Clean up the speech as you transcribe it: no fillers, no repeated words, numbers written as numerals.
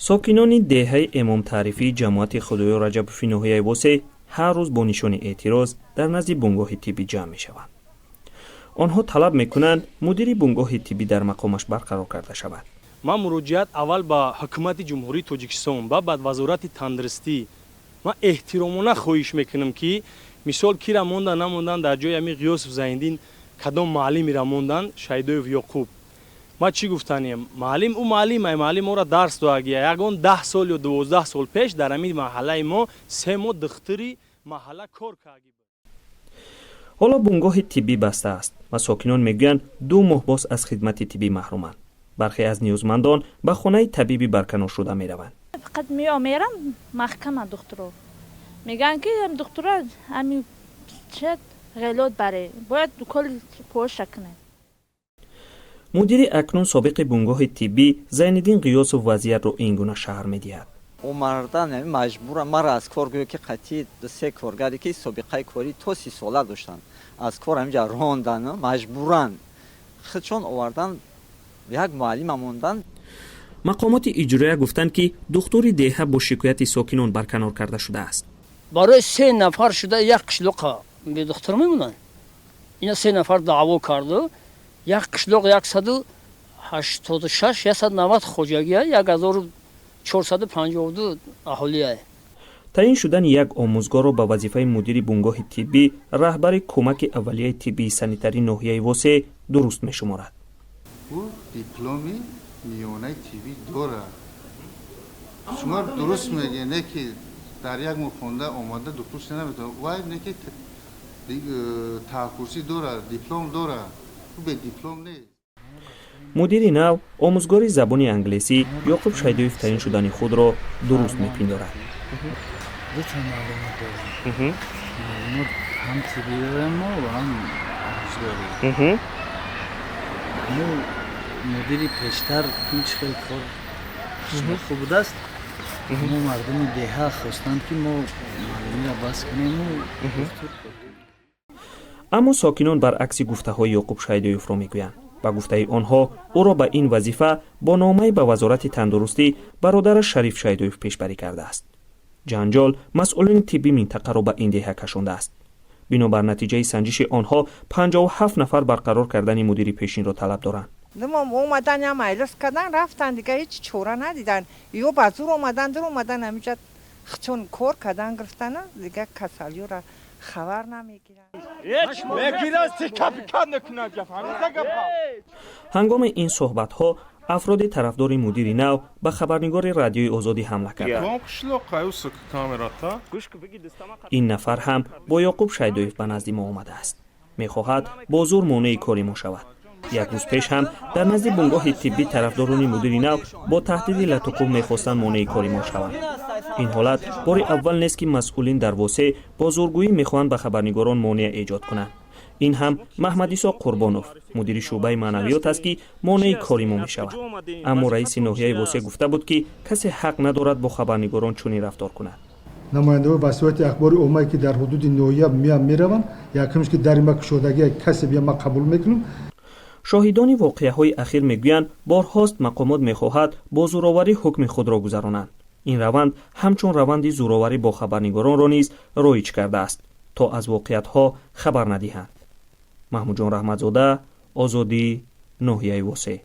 Сокинони деҳаи Эмомтарифии ҷамоати Худоёр Раҷабови ноҳияи Восеъ ҳар рӯз бо нишони эътироз дар назди бунгоҳи тиббӣ ҷамъ мешаванд. Онҳо талаб мекунанд, мудири бунгоҳи тиббӣ дар мақомаш барқарор карда шавад. Ман муроҷиат аввал ба ҳукумати Ҷумҳурии Тоҷикистон ва баъд Вазорати тандурустӣ. Ман эҳтиромона хоҳиш мекунам, ки мисол кира мондан, намондан дар ҷои ами Ғиёсов Зайниддин, кадом муаллимеро мондан, Шайдоев Ёқуб. Ман чӣ гуфтаниям? Муаллим ӯ муаллим ай, муаллим моро дарс доагия. Ягон 10 сол ё 12 сол пеш дар ҳамин маҳаллаи мо 3 моҳ духтури маҳалла кор карди. Ҳоло бунгоҳи тиббӣ баста аст ва сокинон мегӯянд, 2 моҳ боз аз хидмати тиббӣ маҳруманд. Бархе аз ниёзмандон ба хонаи табиби барканоршуда мераванд. Фақат мео мерам маҳкама, духтуро мегӯянд, ки духтуро ами ча ғелот баре, бояд уколи поша кунем. Мудири акнун собиқи бунгоҳи тиббӣ Зайниддин Ғиёсов вазъиятро ин гуна шарҳ медиҳад. Омардан маҷбурам мара аз кор, гӯё ки қатъи се коргаре, ки собиқаи корӣ то 30 сола доштанд, аз кор ҳаминҷа рондан, маҷбуран худшон овардан, як муаллима мондан. Мақомоти иҷроя гуфтанд, ки духтури деҳа бо шикояти сокинон барканор карда шудааст. Барои се нафар шуда як қишлоқа бедухтур мемонанд. Ина се нафар даъво карду, як қишлоқ 186, 190 хоҷагия, 1452 аҳолия. Таъин шудани як омӯзгорро ба вазифаи мудири бунгоҳи тиббӣ раҳбари кӯмаки аввалияи тиббии санитарии ноҳияи Восеъ дуруст мешуморад. Ӯ дипломи миёнаи тиббӣ дорад. Шумо дуруст мегӯед, не ки дар як моҳ хонда омада духтур шуда наметавонад. Вай не ки таҳкурсӣ дорад, диплом дорад, ӯ бе диплом нест. Мудири нав, омӯзгори забони англисӣ Ёқуб Шайдоев, таъин шудани худро дуруст мепиндорад. Дута маълумот дорам. Маълумот ҳам тиббӣ дорем мо ва ҳам омӯзгорӣ. Мо мудири пештар ин чӣ хел кор хуб будааст. Мо мардуми деҳа хостанд, ки мо муаллимиро бас кунему духтур. Аммо сокинон баръакси гуфтаҳои Ёқуб Шайдоевро мегӯянд. Ба гуфтаи онҳо, ӯро ба ин вазифа бо номае ба Вазорати тандурустӣ бародараш Шариф Шайдоев пешбарӣ кардааст. Ҷанҷол масъулини тибби минтақаро ба ин деҳа кашондааст. Бинобар натиҷаи санҷиши онҳо, 57 нафар барқарор кардани мудири пешинро талаб доранд. Омадан, ям айлас кардан, рафтан, дига ҳеҷ чора надидан. Ё ба зур омадан, дур омадан, ҳаминҷа чун кор кардан гирифтана, дига касалиёра хабар намегиранд. Ҳангоми ин суҳбатҳо афроди тарафдори мудири нав ба хабарнигори Радиои Озодӣ ҳамла карданд. Ин нафар ҳам бо Ёқуб Шайдоев ба назди мо омадааст, мехоҳад бо зур монеи кори мо шавад. Як рӯз пеш ҳам дар назди бунгоҳи тиббӣ тарафдорони мудири нав бо таҳдиди латукӯб мехостанд монеи кори мо шаванд. Ин ҳолат бори аввал нест, ки масъулин дар Восеъ бо зургӯӣ мехоҳанд ба хабарнигорон монеа эҷод кунанд. Ин ҳам Маҳмадисо Қурбонов, мудири шӯъбаи маънавиёт аст, ки монеи кори мо мешавад. Аммо раиси ноҳияи Восеъ гуфта буд, ки касе ҳақ надорад бо хабарнигорон чунин рафтор кунад. Намояндаҳои васоити ахбори оммае, ки дар ҳудуди ноҳия меам, мераванд, якумш ки дари ма кушодагия, касе бия, ма қабул мекунам. Шоҳидони воқеаҳои ахир мегӯянд, борҳост мақомот мехоҳад бо зӯроварӣ ҳукми худро гузаронанд. Ин раванд ҳамчун раванди зӯроварӣ бо хабарнигоронро низ роиҷ кардааст, то аз воқеиятҳо хабар надиҳанд. Маҳмудҷон Раҳматзода, Озодӣ, ноҳияи Восеъ.